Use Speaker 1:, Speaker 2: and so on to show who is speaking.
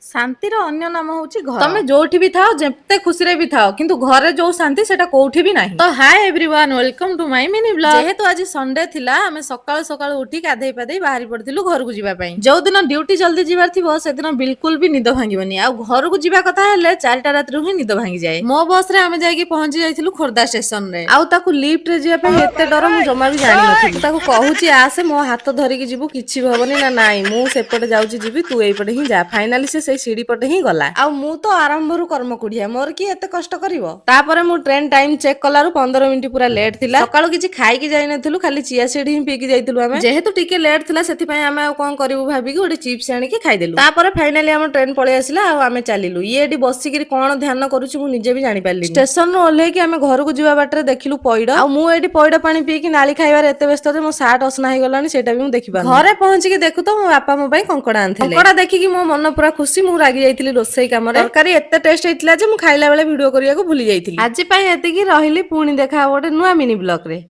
Speaker 1: ଶାନ୍ତିର ଅନ୍ୟ ନାମ ହଉଛି ଘର। ତମେ ଯୋଉଠି ବି ଥାଅ, ଯେତେ ଖୁସିରେ ବି ଥାଅ, କିନ୍ତୁ ଘରେ ଯୋଉ ଶାନ୍ତି ସେଟା କୋଉଠି ବି ନାହିଁ। ତ hi everyone, welcome to my mini vlog। ଯେହେତୁ ଆଜି ସଣ୍ଡେ ଥିଲା, ଆମେ ସକାଳୁ ସକାଳୁ ଉଠି ଗାଧେଇ ପାଧେଇ ବାହାରି ପଡିଥିଲୁ ଘରକୁ ଯିବା ପାଇଁ। ଯୋଉ ଦିନ ଡ୍ୟୁଟି ଜଲ୍ଦି ଯିବାର ଥିବ, ସେଦିନ ବିଲକୁଲ ବି ନିଦ ଭାଙ୍ଗିବନି। ଆଉ ଘରକୁ ଯିବା କଥା ହେଲେ 4ଟା ରାତିରୁ ହିଁ ନିଦ ଭାଙ୍ଗିଯାଏ। ମୋ ବସ ରେ ଆମେ ଯାଇକି ପହଞ୍ଚି ଯାଇଥିଲୁ ଖୋର୍ଦ୍ଧା ଷ୍ଟେସନ ରେ। ଆଉ ତାକୁ ଲିଫ୍ଟ ରେ ଯିବା ପାଇଁ ଏତେ ଡର, ମୁଁ ଜମା ବି ଜାଣିନଥିଲି। ତାକୁ କହୁଛି, ଆସେ, ମୋ ହାତ ଧରିକି ଯିବୁ, କିଛି ବି ହବନି। ନା ନାଇଁ, ମୁଁ ସେପଟେ ଯାଉଛି ଯିବି, ତୁ ଏଇପଟେ ହିଁ ଯା। ଫାଇନାଲି ସେ ସେଇ ସିଢି ପଟେ ହିଁ ଗଲା। ଆଉ ମୁଁ ତ ଆରମ୍ଭରୁ କର୍ମ କୁଢିଆ, ମୋର କିଏ ଏତେ କଷ୍ଟ କରିବ? ତାପରେ ମୁଁ ଟ୍ରେନ ଟାଇମ ଚେକ୍ କଲାରୁ 15 ମିନିଟ ପୁରା ଲେଟ୍ ଥିଲା। ସକାଳୁ କିଛି ଖାଇକି ଯାଇନଥିଲୁ, ଖାଲି ଚିଆ ସିଡ୍ ହିଁ ପିଇକି ଯାଇଥିଲୁ ଆମେ। ଯେହେତୁ ଟିକେ ଲେଟ୍ ଥିଲା, ସେଥିପାଇଁ ଆମେ ଆଉ କଣ କରିବୁ ଭାବିକି ଗୋଟେ ଚିପ୍ସ ଆଣିକି ଖାଇଦେଲୁ। ତାପରେ ଫାଇନାଲି ଆମ ଟ୍ରେନ ପଳେଇ ଆସିଲା ଆଉ ଆମେ ଚାଲିଲୁ। ଇଏ ଏଠି ବସିକିରି କଣ ଧ୍ୟାନ କରୁଛି, ମୁଁ ନିଜେ ବି ଜାଣିପାରିଲିନି। ଷ୍ଟେସନରୁ ଓହ୍ଲେଇକି ଆମେ ଘରକୁ ଯିବା ବାଟରେ ଦେଖିଲୁ ପଇଡ। ଆଉ ମୁଁ ଏଠି ପଇଡ ପାଣି ପିଇକି ନାଳି ଖାଇବାରେ ଏତେ ବ୍ୟସ୍ତ ଯେ ମୋ ସାର୍ଟ ଅସନା ହେଇଗଲାଣି, ସେଇଟା ବି ମୁଁ ଦେଖିପାରୁନି। ଘରେ ପହଞ୍ଚିକି ଦେଖୁ ତ ମୋ ବାପା ମୋ ପାଇଁ କଙ୍କଡା ଆଣିଥିଲେ। କଙ୍କଡା ଦେଖିକି ମୋ ମନ ପୁରା ଖୁସି। ମୁଁ ରାଗି ଯାଇଥିଲି ରୋଷେଇ କାମରେ। ତରକାରୀ ଏତେ ଟେଷ୍ଟ ହେଇଥିଲା ଯେ ମୁଁ ଖାଇଲା ବେଳେ ଭିଡିଓ କରିବାକୁ ଭୁଲି ଯାଇଥିଲି। ଆଜି ପାଇଁ ଏତିକି ରହିଲି। ପୁଣି ଦେଖା ହବ ଗୋଟେ ନୂଆ ମିନି ବ୍ଲଗ ରେ।